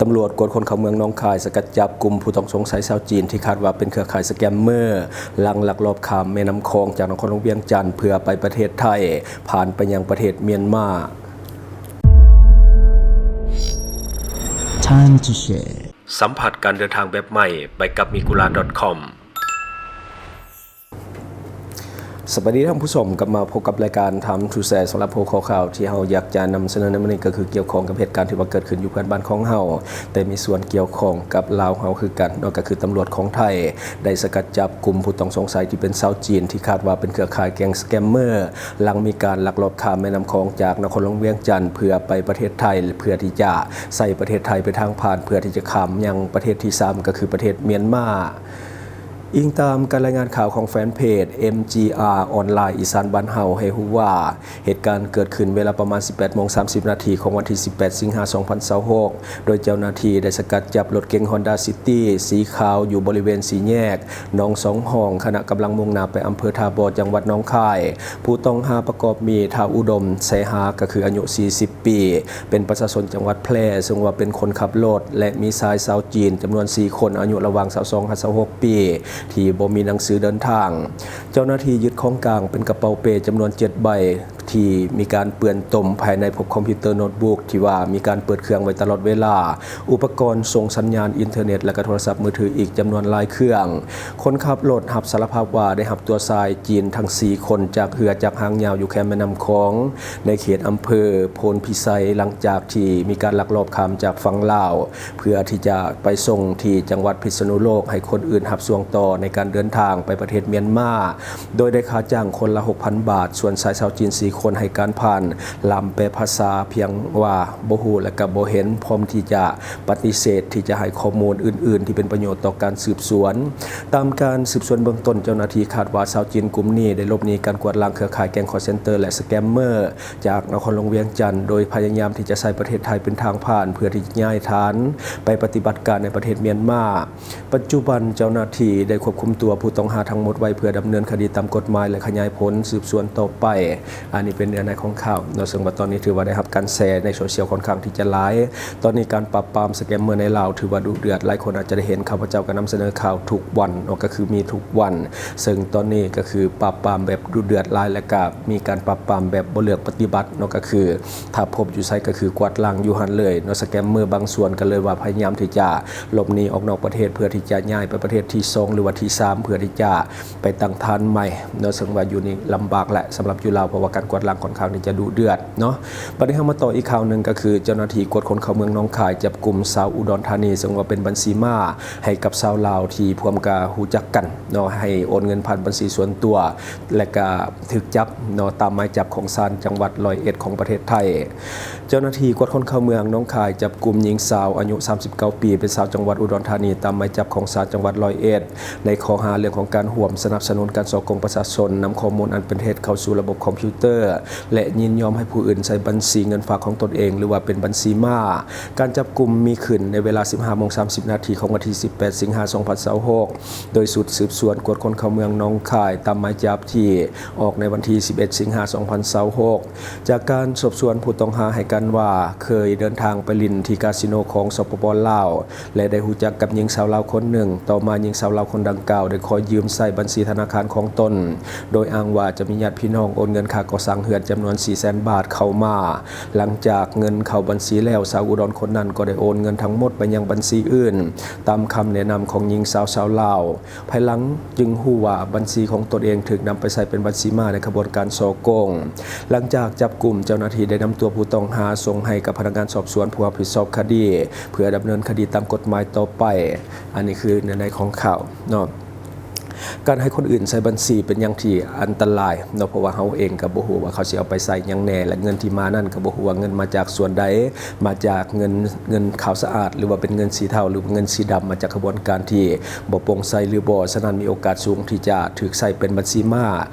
ຕຳຫຼວດກວດຄົນເຂົ້າເມືອງໜອງຄາຍ ສະກັດຈັບກຸ່ມຜູ້ຕ້ອງສົງໄສຊາວຈີນ ທີ່ຄາດວ່າເປັນເຄືອຂ່າຍສະແກມເມີ ຫຼັງລັກລອບຂ້າມແມ່ນ້ຳຂອງຈາກນະຄອນຫຼວງວຽງຈັນ ເພື່ອໄປປະເທດໄທ ຜ່ານໄປຍັງປະເທດມຽນມາ. Time to share. ສຳຜັດການເດີນທາງແບບໃໝ່ ໄປກັບ migura.com. ສະບາຍດີທ່ານຜູ້ຊົມ, ກັບມາພົບກັບລາຍການ Time to Share ສຳລັບຫົວຂໍ້ຂ່າວທີ່ເຮົາຢາກຈະນຳສະເໜີໃນມື້ນີ້ ກໍຄືກ່ຽວຂ້ອງກັບເຫດການທີ່ວ່າເກີດຂຶ້ນຢູ່ເພື່ອນບ້ານຂອງເຮົາ ແຕ່ມີສ່ວນກ່ຽວຂ້ອງກັບລາວເຮົາຄືກັນເນາະ, ກໍຄືຕຳຫຼວດຂອງໄທໄດ້ສະກັດຈັບກຸ່ມຜູ້ຕ້ອງສົງໄສທີ່ເປັນຊາວຈີນ ທີ່ຄາດວ່າເປັນເຄືອຂ່າຍແກ້ງສະແກມເມີ ຫຼັງມີການລັກລອບຂ້າມແມ່ນ້ຳຂອງຈາກນະຄອນຫຼວງວຽງຈັນ ເພື່ອໄປປະເທດໄທ ເພື່ອທີ່ຈະໃຊ້ປະເທດໄທເປັນທາງຜ່ານ ເພື່ອທີ່ຈະຂ້າມຍັງປະເທດທີສາມ ກໍຄືປະເທດມຽນມາ. ອີງຕາມການລາຍງານຂ່າວຂອງແຟນເພຈ ເອັມຈີອາ ອອນລາຍ ອີສານບ້ານເຮົາ ໃຫ້ຮູ້ວ່າ ເຫດການເກີດຂຶ້ນເວລາປະມານ ສິບແປດໂມງສາມສິບນາທີ ຂອງວັນທີ ສິບແປດ ສິງຫາ ສອງພັນຊາວຫົກ ໂດຍເຈົ້າໜ້າທີ່ໄດ້ສະກັດຈັບລົດເກັງ Honda City ສີຂາວ ຢູ່ບໍລິເວນສີ່ແຍກໜອງສອງຫ້ອງ ຂະນະກຳລັງມຸ່ງໜ້າໄປອຳເພີທ່າບໍ່ ຈັງຫວັດໜອງຄາຍ. ຜູ້ຕ້ອງຫາປະກອບມີ ທ້າວ ອຸດົມ ແຊຫາ ກໍຄືອາຍຸສີ່ສິບປີ ເປັນປະຊາຊົນຈັງຫວັດແພ່ ເຊິ່ງວ່າເປັນຄົນຂັບລົດ ແລະ ມີຊາຍຊາວຈີນຈຳນວນສີ່ຄົນ ອາຍຸລະຫວ່າງຊາວສອງຫາຊາວຫົກປີ ທີ່ບໍ່ມີໜັງສືເດີນທາງ. ເຈົ້າໜ້າທີ່ຍຶດຂອງກາງເປັນກະເປົາເປ້ຈຳນວນເຈັດໃບ ທີ່ມີການເປື້ອນຕົມ. ພາຍໃນພົບຄອມພິວເຕີໂນ້ດບຸກທີ່ວ່າມີການເປີດເຄື່ອງໄວ້ຕະຫຼອດເວລາ, ອຸປະກອນສົ່ງສັນຍານອິນເຕີເນັດ ແລະ ກະໂທລະສັບມືຖືອີກຈຳນວນຫຼາຍເຄື່ອງ. ຄົນຂັບລົດຮັບສາລະພາບວ່າໄດ້ຮັບຕົວຊາຍຈີນທັງສີ່ຄົນຈາກເຮືອຈັກຫາງຍາວຢູ່ແຄມແມ່ນ້ຳຂອງ ໃນເຂດອຳເພີໂພນພິໄຊ ຫຼັງຈາກທີ່ມີການລັກລອບຂ້າມຈາກຝັ່ງລາວ ເພື່ອທີ່ຈະໄປສົ່ງທີ່ຈັງຫວັດພິດສະນຸໂລກ ໃຫ້ຄົນອື່ນຮັບຊ່ວງຕໍ່ໃນການເດີນທາງໄປປະເທດມຽນມາ, ໂດຍໄດ້ຄ່າຈ້າງຄົນລະຫົກພັນບາດ. ສ່ວນຊາຍຊາວຈີນສີ່ຄົນໃຫ້ການຜ່ານລ່າມແປພາສາພຽງວ່າບໍ່ຮູ້ ແລະ ກໍບໍ່ເຫັນ, ພ້ອມທີ່ຈະປະຕິເສດທີ່ຈະໃຫ້ຂໍ້ມູນອື່ນໆທີ່ເປັນປະໂຫຍດຕໍ່ການສືບສວນ. ຕາມການສືບສວນເບື້ອງຕົ້ນ, ເຈົ້າໜ້າທີ່ຄາດວ່າຊາວຈີນກຸ່ມນີ້ໄດ້ຫຼົບໜີການກວາດລ້າງເຄືອຂ່າຍແກ້ງຄອລເຊັນເຕີ ແລະ ສະແກມເມີ ຈາກນະຄອນຫຼວງວຽງຈັນ ໂດຍພະຍາຍາມທີ່ຈະໃຊ້ປະເທດໄທເປັນທາງຜ່ານ ເພື່ອທີ່ຈະຍ້າຍຖານໄປປະຕິບັດການໃນປະເທດມຽນມາ. ປັດຈຸບັນເຈົ້າໜ້າທີ່ໄດ້ຄວບຄຸມຕົວຜູ້ຕ້ອງຫາທັງໝົດໄວ້ ເພື່ອດຳເນີນຄະດີຕາມກົດໝາຍ ແລະ ຂະຫຍາຍຜົນສືບສວນຕໍ່ໄປ. ອັນນີ້ເປັນເນື້ອໃນຂອງຂ່າວເນາະ, ເຊິ່ງວ່າຕອນນີ້ຖືວ່າໄດ້ຮັບການແຊໃນໂຊຊຽວຄ່ອນຂ້າງທີ່ຈະຫຼາຍ. ຕອນນີ້ການປາບປາມສະແກມເມີໃນລາວຖືວ່າດຸເດືອດ, ຫຼາຍຄົນອາດຈະໄດ້ເຫັນ ຂ້າພະເຈົ້າກໍນຳສະເໜີຂ່າວທຸກວັນເນາະ, ກໍຄືມີທຸກວັນ. ເຊິ່ງຕອນນີ້ກໍຄືປາບປາມແບບດຸເດືອດຫຼາຍ ແລະ ກະມີການປາບປາມແບບບໍ່ເລືອກປະຕິບັດເນາະ, ກໍຄືຖ້າພົບຢູ່ໃສກໍຄືກວາດລ້າງຢູ່ຫັ້ນເລີຍເນາະ. ສະແກມເມີບາງສ່ວນກໍເລີຍວ່າພະຍາຍາມທີ່ຈະຫຼົບໜີອອກນອກປະເທດ ເພື່ອທີ່ຈະຍ້າຍໄປປະເທດທີສອງ ຫຼືວ່າທີສາມ ເພື່ອທີ່ຈະໄປຕັ້ງຖານໃໝ່ເນາະ, ເຊິ່ງວ່າຢູ່ນີ້ລຳບາກແຫຼະສຳລັບຢູ່ລາວ ເພາະວ່າການກວາດລ້າງຄ່ອນຂ້າງທີ່ຈະດຸເດືອດເນາະ. ບັດນີ້ເຮົາມາຕໍ່ອີກຂ່າວໜຶ່ງ ກໍຄືເຈົ້າໜ້າທີ່ກວດຄົນເຂົ້າເມືອງໜອງຄາຍ ຈັບກຸມຊາວອຸດອນທານີ ເຊິ່ງວ່າເປັນບັນຊີມ້າ ໃຫ້ກັບຊາວລາວທີ່ພວມກະຮູ້ຈັກກັນເນາະ ໃຫ້ໂອນເງິນຜ່ານບັນຊີສ່ວນຕົວ ແລະກະຖືກຈັບເນາະ ຕາມໝາຍຈັບຂອງສານຈັງຫວັດຮ້ອຍເອັດຂອງປະເທດໄທ. ເຈົ້າໜ້າທີ່ກວດຄົນເຂົ້າເມືອງໜອງຄາຍ ຈັບກຸມຍິງສາວອາຍຸສາມສິບເກົ້າປີ ເປັນຊາວຈັງຫວັດອຸດອນທານີ ຕາມໝາຍຈັບຂອງສານຈັງຫວັດຮ້ອຍເອັດ ໃນຂໍ້ຫາເລື່ອງຂອງການຮ່ວມສະໜັບສະໜູນການສໍ້ໂກງປະຊາຊົນ, ນຳຂໍ້ມູນອັນເປັນເທັດເຂົ້າສູ່ລະບົບຄອມພິວເຕີ ແລະ ຍິນຍອມໃຫ້ຜູ້ອື່ນໃຊ້ບັນຊີເງິນຝາກຂອງຕົນເອງ ຫຼືວ່າເປັນບັນຊີມ້າ. ການຈັບກຸມມີຂຶ້ນໃນເວລາ ສິບຫ້າໂມງສາມສິບນາທີ ຂອງວັນທີ ສິບແປດ ສິງຫາ ສອງພັນຊາວຫົກ ໂດຍຊຸດສືບສວນກວດຄົນເຂົ້າເມືອງໜອງຄາຍ ຕາມໝາຍຈັບທີ່ອອກໃນວັນທີ ສິບເອັດ ສິງຫາ ສອງພັນຊາວຫົກ. ຈາກການສອບສວນ, ຜູ້ຕ້ອງຫາໃຫ້ການວ່າເຄີຍເດີນທາງໄປຫຼິ້ນທີ່ກາສິໂນຂອງ ສປປ ລາວ ແລະ ໄດ້ຮູ້ຈັກກັບຍິງສາວລາວຄົນໜຶ່ງ. ຕໍ່ມາຍິງສາວລາວຄົນດັ່ງກ່າວໄດ້ຂໍຢືມໃຊ້ບັນຊີທະນາຄານຂອງຕົນ ໂດຍອ້າງວ່າຈະມີຍາດພີ່ນ້ອງໂອນເງິນຄ່າກໍ່ສ້າງເຮືອນຈຳນວນສີ່ແສນບາດເຂົ້າມາ. ຫຼັງຈາກເງິນເຂົ້າບັນຊີແລ້ວ, ຊາວອຸດອນຄົນນັ້ນກໍໄດ້ໂອນເງິນທັງໝົດໄປຍັງບັນຊີອື່ນ ຕາມຄຳແນະນຳຂອງຍິງສາວຊາວລາວ. ພາຍຫຼັງຈຶ່ງຮູ້ວ່າບັນຊີຂອງຕົນເອງຖືກນຳໄປໃຊ້ເປັນບັນຊີມ້າໃນຂະບວນການສໍ້ໂກງ. ຫຼັງຈາກຈັບກຸມ, ເຈົ້າໜ້າທີ່ໄດ້ນຳຕົວຜູ້ຕ້ອງຫາສົ່ງໃຫ້ກັບພະນັກງານສອບສວນຜູ້ຮັບຜິດຊອບຄະດີ ເພື່ອດຳເນີນຄະດີຕາມກົດໝາຍຕໍ່ໄປ. ອັນນີ້ຄືເນື້ອໃນຂອງຂ່າວເນາະ. ການໃຫ້ຄົນອື່ນໃຊ້ບັນຊີເປັນຢ່າງທີ່ອັນຕະລາຍເນາະ, ເພາະວ່າເຮົາເອງກໍບໍ່ຮູ້ວ່າເຂົາຊິເອົາໄປໃຊ້ຫຍັງແດ່ ແລະ ເງິນທີ່ມານັ້ນກໍບໍ່ຮູ້ວ່າເງິນມາຈາກສ່ວນໃດ, ມາຈາກເງິນ, ເງິນຂາວສະອາດ ຫຼືວ່າເປັນເງິນສີເທົາ ຫຼືວ່າເງິນສີດຳ ມາຈາກຂະບວນການທີ່ບໍ່ໂປ່ງໃສຫຼືບໍ່. ສະນັ້ນ ມີໂອກາດສູງທີ່ຈະຖືກໃຊ້ເປັນບັນຊີມ້າ.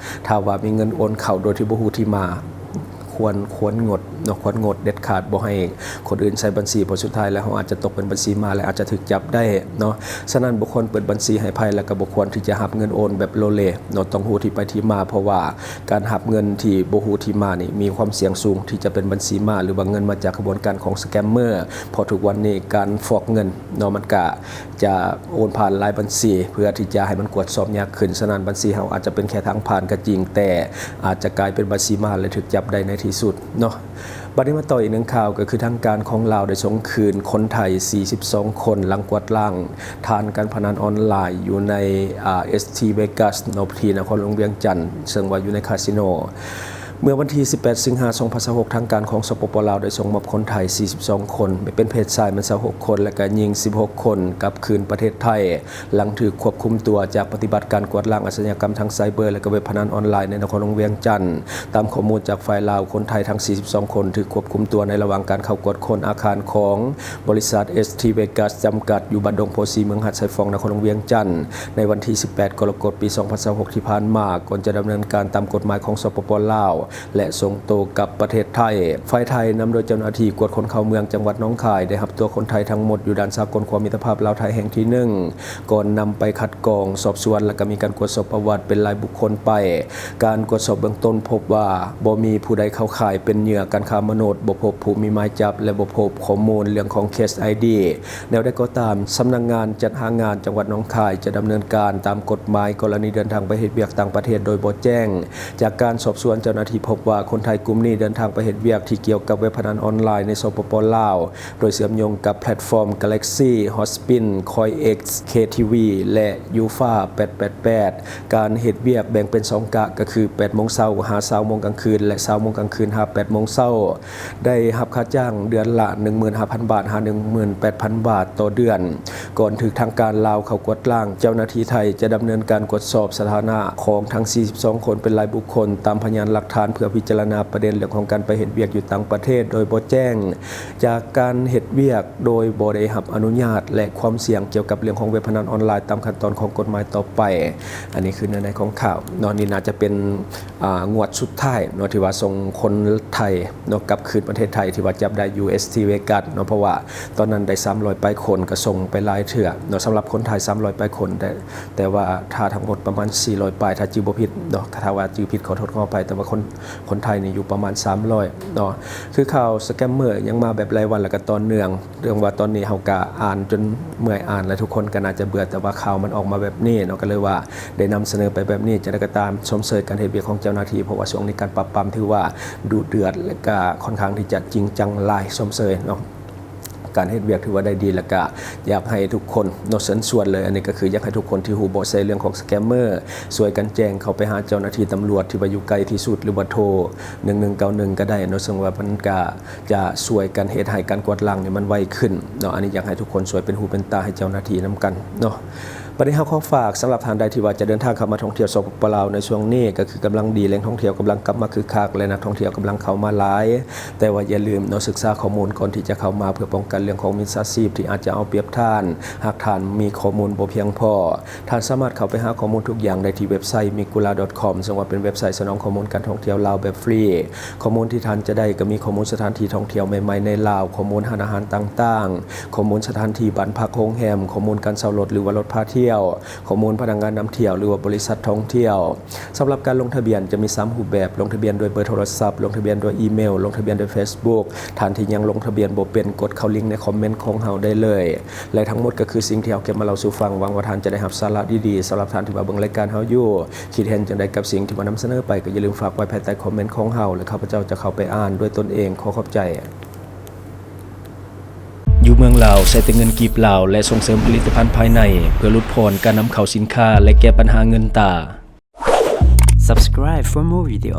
ຖ້າວ່າມີເງິນໂອນເຂົ້າໂດຍທີ່ບໍ່ຮູ້ທີ່ມາ, ຄວນ ຄວນງົດເນາະ ຄວນງົດເດັດຂາດ ບໍ່ໃຫ້ຄົນອື່ນໃຊ້ບັນຊີ ເພາະສຸດທ້າຍແລ້ວເຮົາອາດຈະຕົກເປັນບັນຊີມ້າ ແລະ ອາດຈະຖືກຈັບໄດ້ເນາະ. ສະນັ້ນ ບໍ່ຄວນເປີດບັນຊີໃຫ້ໃຜ ແລະ ກໍບໍ່ຄວນທີ່ຈະຮັບເງິນໂອນແບບໂລເລເນາະ ຕ້ອງຮູ້ທີ່ໄປທີ່ມາ ເພາະວ່າການຮັບເງິນທີ່ບໍ່ຮູ້ທີ່ມານີ້ ມີຄວາມສ່ຽງສູງທີ່ຈະເປັນບັນຊີມ້າ ຫຼືວ່າເງິນມາຈາກຂະບວນການຂອງສະແກມເມີ ເພາະທຸກວັນນີ້ການຟອກເງິນເນາະ ມັນກະ ຈະໂອນຜ່ານຫຼາຍບັນຊີ ເພື່ອທີ່ຈະໃຫ້ມັນກວດສອບຍາກຂຶ້ນ. ສະນັ້ນ ບັນຊີເຮົາອາດຈະເປັນແຄ່ທາງຜ່ານກໍຈິງ ແຕ່ອາດຈະກາຍເປັນບັນຊີມ້າ ແລະ ຖືກຈັບໄດ້ໃນທີ່ສຸດເນາະ. ບັດນີ້ມາຕໍ່ອີກໜຶ່ງຂ່າວ ກໍຄືທາງການຂອງລາວໄດ້ສົ່ງຄືນຄົນໄທສີ່ສິບສອງຄົນ ຫຼັງກວາດລ້າງຖານການພະນັນອອນລາຍຢູ່ໃນ ອາ ເອສທີ ເວກັສເນາະ ທີ່ນະຄອນຫຼວງວຽງຈັນ ເຊິ່ງວ່າຢູ່ໃນຄາສິໂນ. ເມື່ອວັນທີສິບແປດ ສິງຫາ ສອງພັນຊາວຫົກ ທາງການຂອງ ສປປ ລາວ ໄດ້ສົ່ງມອບຄົນໄທສີ່ສິບສອງຄົນ ແມ່ນເປັນເພດຊາຍແມ່ນຊາວຫົກຄົນ ແລະ ກໍຍິງສິບຫົກຄົນ ກັບຄືນປະເທດໄທ ຫຼັງຖືກຄວບຄຸມຕົວຈາກປະຕິບັດການກວາດລ້າງອາຊະຍາກຳທາງໄຊເບີ ແລະ ກໍເວັບພະນັນອອນລາຍໃນນະຄອນຫຼວງວຽງຈັນ. ຕາມຂໍ້ມູນຈາກຝ່າຍລາວ, ຄົນໄທທັງສີ່ສິບສອງຄົນຖືກຄວບຄຸມຕົວໃນລະຫວ່າງການເຂົ້າກວດຄົ້ນອາຄານຂອງບໍລິສັດ ເອສທີ ເວກັສ ຈຳກັດ ຢູ່ບ້ານດົງໂພສີ ເມືອງຫາດຊາຍຟອງ ນະຄອນຫຼວງວຽງຈັນ ໃນວັນທີສິບແປດ ກໍລະກົດ ປີສອງພັນຊາວຫົກ ທີ່ຜ່ານມາ, ກ່ອນຈະດຳເນີນການຕາມກົດໝາຍຂອງ ສປປ ລາວ ແລະ ສົ່ງໂຕກັບປະເທດໄທ. ຝ່າຍໄທນຳໂດຍເຈົ້າໜ້າທີ່ກວດຄົນເຂົ້າເມືອງຈັງຫວັດໜອງຄາຍ ໄດ້ຮັບຕົວຄົນໄທທັງໝົດຢູ່ດ່ານສາກົນຂົວມິດຕະພາບລາວໄທແຫ່ງທີໜຶ່ງ ກ່ອນນຳໄປຄັດກອງ, ສອບສວນ ແລະ ກໍມີການກວດສອບປະຫວັດເປັນລາຍບຸກຄົນໄປ. ການກວດສອບເບື້ອງຕົ້ນພົບວ່າບໍ່ມີຜູ້ໃດເຂົ້າຂ່າຍເປັນເຫຍື່ອການຄ້າມະນຸດ, ບໍ່ພົບຜູ້ມີໝາຍຈັບ ແລະ ບໍ່ພົບຂໍ້ມູນເລື່ອງຂອງເຄສໄອດີ. ແນວໃດກໍຕາມ, ສຳນັກງານຈັດຫາງານຈັງຫວັດໜອງຄາຍຈະດຳເນີນການຕາມກົດໝາຍກໍລະນີເດີນທາງໄປເຮັດວຽກຕ່າງປະເທດໂດຍບໍ່ແຈ້ງ. ຈາກການສອບສວນ, ເຈົ້າໜ້າທີ່ພົບວ່າຄົນໄທກຸ່ມນີ້ເດີນທາງໄປເຮັດວຽກທີ່ກ່ຽວກັບເວັບພະນັນອອນລາຍໃນ ສປປ ລາວ ໂດຍເຊື່ອມໂຍງກັບແພລດຟອມ Galaxy Hotspin, CoinEx, ເຄທີວີ ແລະ Ufa ແປດແປດແປດ. ການເຮັດວຽກແບ່ງເປັນສອງກະ ກໍຄື ແປດໂມງເຊົ້າຫາ ຊາວໂມງກາງຄືນ ແລະ ຊາວໂມງກາງຄືນຫາ ແປດໂມງເຊົ້າ. ໄດ້ຮັບຄ່າຈ້າງເດືອນລະ ໜຶ່ງໝື່ນຫ້າພັນບາດ ຫາ ໜຶ່ງໝື່ນແປດພັນບາດຕໍ່ເດືອນ. ກ່ອນຖືກທາງການລາວເຂົ້າກວດລ້າງ, ເຈົ້າໜ້າທີ່ໄທຈະດຳເນີນການກວດສອບສະຖານະຂອງທັງສີ່ສິບສອງຄົນເປັນລາຍບຸກຄົນ ຕາມພະຍານຫຼັກຖານ ເພື່ອພິຈາລະນາປະເດັນເລື່ອງຂອງການໄປເຮັດວຽກຢູ່ຕ່າງປະເທດໂດຍບໍ່ແຈ້ງ, ຈາກການເຮັດວຽກໂດຍບໍ່ໄດ້ຮັບອະນຸຍາດ ແລະ ຄວາມສ່ຽງກ່ຽວກັບເລື່ອງຂອງເວັບພະນັນອອນລາຍຕາມຂັ້ນຕອນຂອງກົດໝາຍຕໍ່ໄປ. ອັນນີ້ຄືເນື້ອໃນຂອງຂ່າວເນາະ, ນີ້ໜ້າຈະເປັນ ອ່າ ງວດສຸດທ້າຍເນາະ ທີ່ວ່າສົ່ງຄົນໄທເນາະ ກັບຄືນປະເທດໄທ ທີ່ວ່າຈັບໄດ້ຢູ່ ເອສທີ ເວກັສເນາະ, ເພາະວ່າຕອນນັ້ນໄດ້ສາມຮ້ອຍປາຍຄົນ ກໍສົ່ງໄປຫຼາຍເທື່ອເນາະ. ສຳລັບຄົນໄທສາມຮ້ອຍປາຍຄົນ ແຕ່ ແຕ່ວ່າຖ້າທັງໝົດປະມານສີ່ຮ້ອຍປາຍ ຖ້າຈື່ບໍ່ຜິດເນາະ, ຖ້າວ່າຈື່ຜິດຂໍໂທດຂໍອະໄພ, ແຕ່ວ່າຄົນ ຄົນໄທນີ້ຢູ່ປະມານສາມຮ້ອຍເນາະ. ຄືຂ່າວສະແກມເມີຍັງມາແບບລາຍວັນ ແລະ ກໍຕໍ່ເນື່ອງ, ເລື່ອງວ່າຕອນນີ້ເຮົາກໍອ່ານຈົນເມື່ອຍອ່ານ ແລະ ທຸກຄົນກໍໜ້າຈະເບື່ອ, ແຕ່ວ່າຂ່າວມັນອອກມາແບບນີ້ເນາະ, ກໍເລີຍວ່າ ໄດ້ນຳສະເໜີໄປແບບນີ້. ຈັ່ງໃດກໍຕາມ ຊົມເຊີຍການເຮັດວຽກຂອງເຈົ້າໜ້າທີ່ ເພາະວ່າຊ່ວງນີ້ການປາບປາມຖືວ່າດຸເດືອດ ແລະ ກະຄ່ອນຂ້າງທີ່ຈະຈິງຈັງຫຼາຍ. ຊົມເຊີຍເນາະ, ການເຮັດວຽກຖືວ່າໄດ້ດີ ແລະ ກະຢາກໃຫ້ທຸກຄົນເນາະ ເຊີນຊວນເລີຍ, ອັນນີ້ກໍຄືຢາກໃຫ້ທຸກຄົນທີ່ຮູ້ເບາະແສເລື່ອງຂອງສະແກມເມີ ຊ່ວຍກັນແຈ້ງເຂົ້າໄປຫາເຈົ້າໜ້າທີ່ຕຳຫຼວດທີ່ວ່າຢູ່ໃກ້ທີ່ສຸດ ຫຼືວ່າໂທ ໜຶ່ງໜຶ່ງເກົ້າໜຶ່ງ ກໍໄດ້ເນາະ, ເຊິ່ງວ່າມັນກະຈະຊ່ວຍກັນເຮັດໃຫ້ການກວາດລ້າງນີ້ມັນໄວຂຶ້ນເນາະ. ອັນນີ້ຢາກໃຫ້ທຸກຄົນຊ່ວຍເປັນຫູເປັນຕາໃຫ້ເຈົ້າໜ້າທີ່ນຳກັນເນາະ. ບັດນີ້ເຮົາຂໍຝາກ ສຳລັບທ່ານໃດທີ່ວ່າຈະເດີນທາງເຂົ້າມາທ່ອງທ່ຽວ ສປປ ລາວ ໃນຊ່ວງນີ້ ກໍຄືກຳລັງດີ ແຫຼ່ງທ່ອງທ່ຽວກຳລັງກັບມາຄຶກຄັກ ແລະ ນັກທ່ອງທ່ຽວກຳລັງເຂົ້າມາຫຼາຍ, ແຕ່ວ່າຢ່າລືມເນາະ ສຶກສາຂໍ້ມູນກ່ອນທີ່ຈະເຂົ້າມາ ເພື່ອປ້ອງກັນເລື່ອງຂອງມິດສາຊີບທີ່ອາດຈະເອົາປຽບທ່ານ ຫາກທ່ານມີຂໍ້ມູນບໍ່ພຽງພໍ. ທ່ານສາມາດເຂົ້າໄປຫາຂໍ້ມູນທຸກຢ່າງໄດ້ທີ່ເວັບໄຊ migula.com ເຊິ່ງວ່າເປັນເວັບໄຊສະໜອງຂໍ້ມູນການທ່ອງທ່ຽວລາວແບບຟຣີ. ຂໍ້ມູນທີ່ທ່ານຈະໄດ້ກໍມີຂໍ້ມູນສະຖານທີ່ທ່ອງທ່ຽວໃໝ່ໆໃນລາວ, ຂໍ້ມູນຮ້ານອາຫານຕ່າງໆ, ຂໍ້ມູນສະຖານທີ່ບ້ານພັກໂຮງແຮມ, ຂໍ້ມູນການເຊົ່າລົດ ຫຼືວ່າລົດພາທ່ຽວ, ຂໍ້ມູນພະນັກງານນຳທ່ຽວ ຫຼືວ່າບໍລິສັດທ່ອງທ່ຽວ. ສຳລັບການລົງທະບຽນຈະມີສາມຮູບແບບ, ລົງທະບຽນດ້ວຍເບີໂທລະສັບ, ລົງທະບຽນດ້ວຍອີເມວ, ລົງທະບຽນດ້ວຍເຟສບຸກ. ທ່ານທີ່ຍັງລົງທະບຽນບໍ່ເປັນ, ກົດເຂົ້າລິງໃນຄອມເມັນຂອງເຮົາໄດ້ເລີຍ. ແລະ ທັງໝົດກໍຄືສິ່ງທີ່ເຮົາເກັບມາເລົ່າສູ່ຟັງ, ຫວັງວ່າທ່ານຈະໄດ້ຮັບສາລະດີໆ. ສຳລັບທ່ານທີ່ວ່າເບິ່ງລາຍການເຮົາຢູ່, ຄິດເຫັນຈັ່ງໃດກັບສິ່ງທີ່ວ່ານຳສະເໜີໄປ, ກໍຢ່າລືມຝາກໄວ້ພາຍໃຕ້ຄອມເມັນຂອງເຮົາ ແລະ ຂ້າພະເຈົ້າຈະເຂົ້າໄປອ່ານດ້ວຍຕົນເອງ. ຂໍຂອບໃຈ. ຢູ່ເມືອງລາວໃຊ້ແຕ່ເງິນກີບລາວ ແລະ ສົ່ງເສີມຜະລິດຕະພັນພາຍໃນ ເພື່ອຫຼຸດຜ່ອນການນຳເຂົ້າສິນຄ້າ ແລະ ແກ້ບັນຫາເງິນຕາ. Subscribe for more video.